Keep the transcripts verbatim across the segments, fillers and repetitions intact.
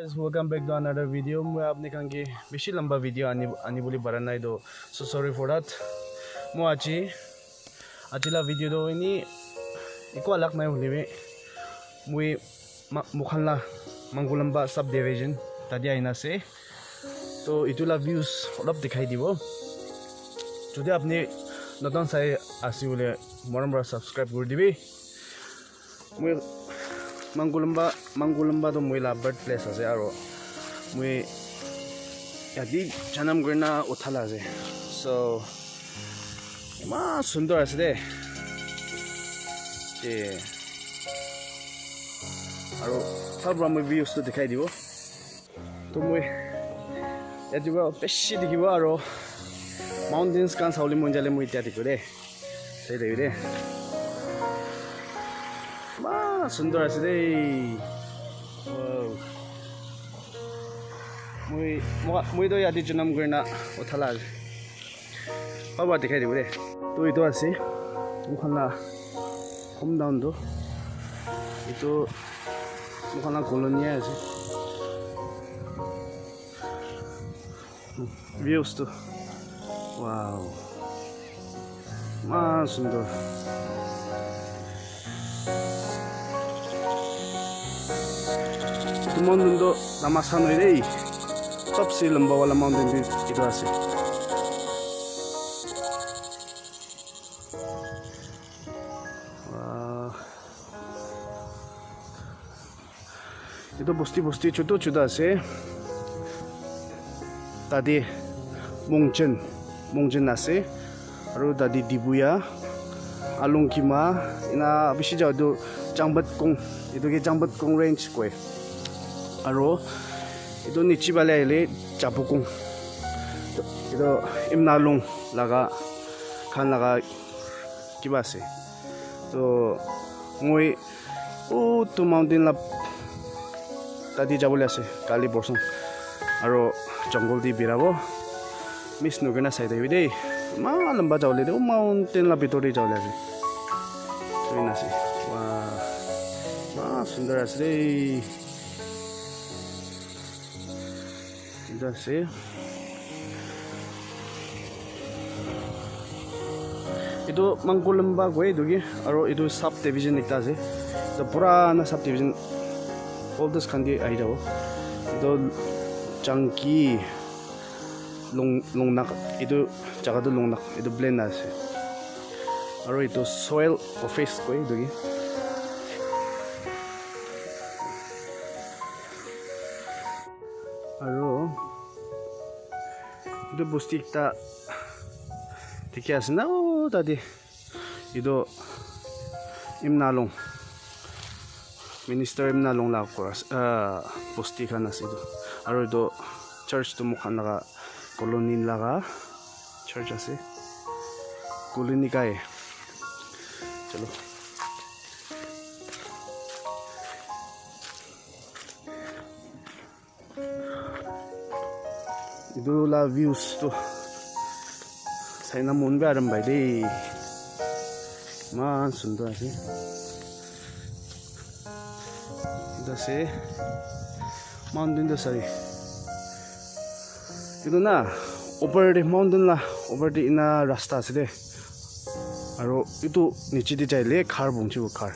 Guys, welcome back to another video. Moi apni khan ke bishi lamba video ani ani bole para nai to, so sorry for that. Moi aji aji la video to ini eko alag nai hoile bi moi ma- mokhan la Mangulamba subdivision tadi aina ase. To itu la views olop dikhai dibo. Jodi apni notun sai ase bole morom para subscribe kuri dibi. Moi Mangulamba Mangulamba to moi la birthplace ase aro moi yate janam kurina uthala ase. So eman sundor ase de. Eh. Aro bhal para moi views to dikhai dibo. To moi yate para bishi dikhibo aro mountains khan sabole mon jale moi etiya dikhibo de. Sai thakibi de. Eman sundor ase de. Wow. Moi moi moi to yate janam kurina uthala ase. Bhal para dikhai dibo de. To itu ase moikhan la hometown to. Itu moikhan la colony ase. Views to. Wow. Eman sundor. Etu mountain toh lamba san hoile, sobse lamba wala mountain tu etu ase. Wah. Etu bosti bosti chutu chutu ase. Tate Mongchen, Mongchen ase. Aru tate Dibuya, Alongkima, ena bishi jaga tu Changbatkong, etu ke Changbatkong range koi. Aru etu niche phale ahile Chapukong. Etu Imnalung laga khan laga kiba ase. To moi utu mountain la tate jabole ase kali porson. Aro jungle te birabo. Miss nokena sai thakibi de. Eman lamba jabole de. U mountain la bitor te jabole ase. Ena ase. Wah. Eman sundor ase de. Etu ase. Etu Mangkulemba koi etu ke, aro etu sub division ekta ase. Etu purana sub division oldest khan ke ahi jabo. Etu Changki, Long, Longnak, etu jaga tu Longnak, etu plain ase. Aro etu soil office koi etu ke. Aro etu bosti ekta dikhi ase na, oh, tate etu Imnalong, Minister Imnalong la ghor ase, ah, bosti khan ase etu. Aro etu church tu moikhan laga colony laga church ase, colony kai. Chalo. Etu la views tu saina mon bi aram pai de. Eman sundor ase. Etu ase mountain tu sabi. Etu na upor te mountain la upor te ena rasta ase de. Aro etu niche te jaile ghar bonchibo ghar.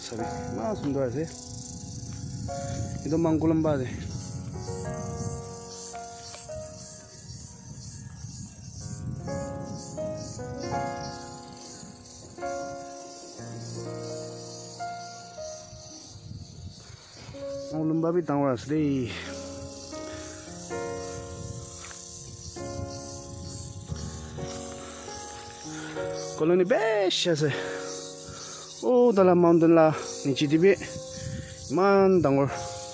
Sabi, eman sundor ase. Etu Mangkulemba ase. Mangkulemba bi dangor ase de. Colony bishi ase. Oh, tala mountain la niche te bi eman dangor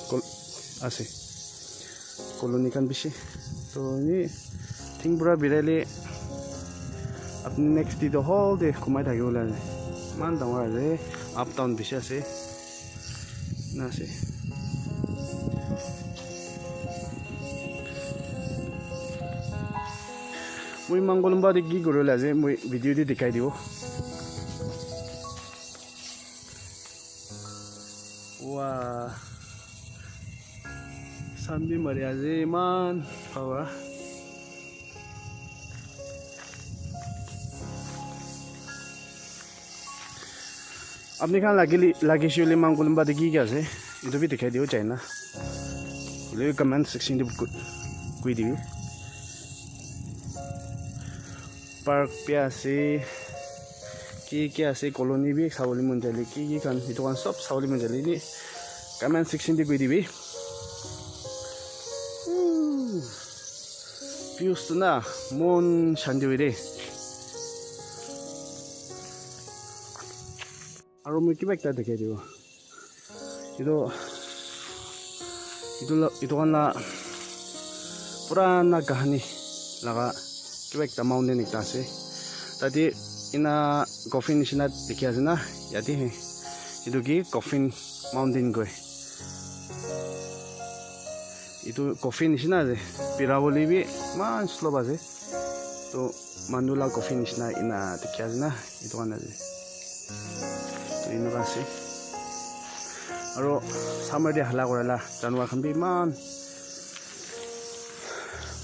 col-, ase. Colony khan bishi. To, ini thing pura birai le apni next day to whole day ghumai thakibo le ase. Eman dangor ase, up down bishi ase. Na ase. Moi Mangkulemba te ki kori bole ase, moi video te dikhai dibo. Wow. Ah, sun bi mari ase, eman bhal para. Apni khan lagile, lagise hoile Mount Golumba te ki ki ase, etu bi dikhai dibo chai na. Hoile comment section te ku-, koi dibi. Park bi ase, ki ki ase, colony bi sabole mon jaile, ki ki khan, etu khan sob sabole mon jaile ni comment section te koi dibi. Views tu na mon shanti hoi de. Aro moi kiba ekta dikhai dibo. Etu, etu la, etu khan la purana kahani laga kiba ekta mountain ekta ase. Tate ena coffin nishina dikhi ase na, yate he. Etu ki coffin mountain koi. Etu coffin nishina ase, pira bole bi eman slope ase. To manu la coffin nishina ena dikhi ase na, etu khan ase. To eneka ase. Aro summer te hala kura la janwar khan bi eman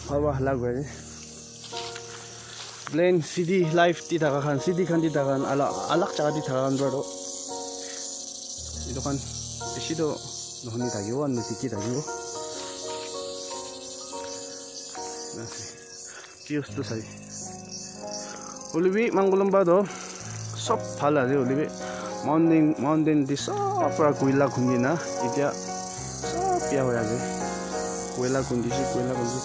bhal para hala kuri ase. Plain city life te thaka khan, city khan te thaka khan, ala-, alag jaga te thaka khan para toh etu khan bishi toh nohoni thakibo, notiki thakibo. Views tu sai. Hoile bi Mount Golumba toh sob bhal ase, hoile bi mountain, mountain te sob para koila khundina, etia sob biya hoi ase. Koila khundise, koila khundise.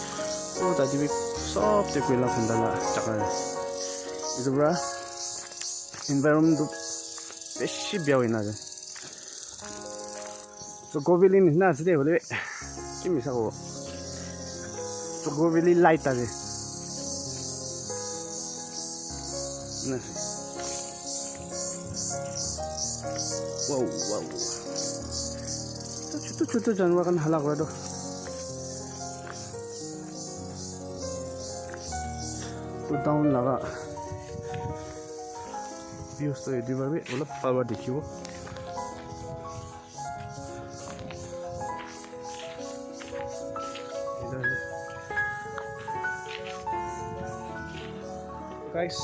Oh, tate bi sob te koila khunda la jaga ase. Etu para environment tu bishi biya hoina ase. Choco Valley nishina ase de, hoile ki misa kobo. Choco Valley light ase. Na ase. Wow, wow. Chutu chutu janwar khan hala kura toh. Put down laga views toh yate para bi olop bhal para dikhibo. Guys,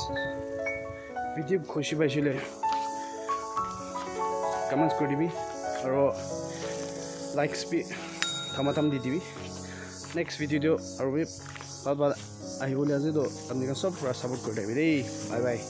video khushi paisile comments kuri dibi, aro likes bi thamatham di dibi. Next video te aro bi bhal bhal ahibole ase to, apni khan sob pura support kuri thakibi dei. Bye bye.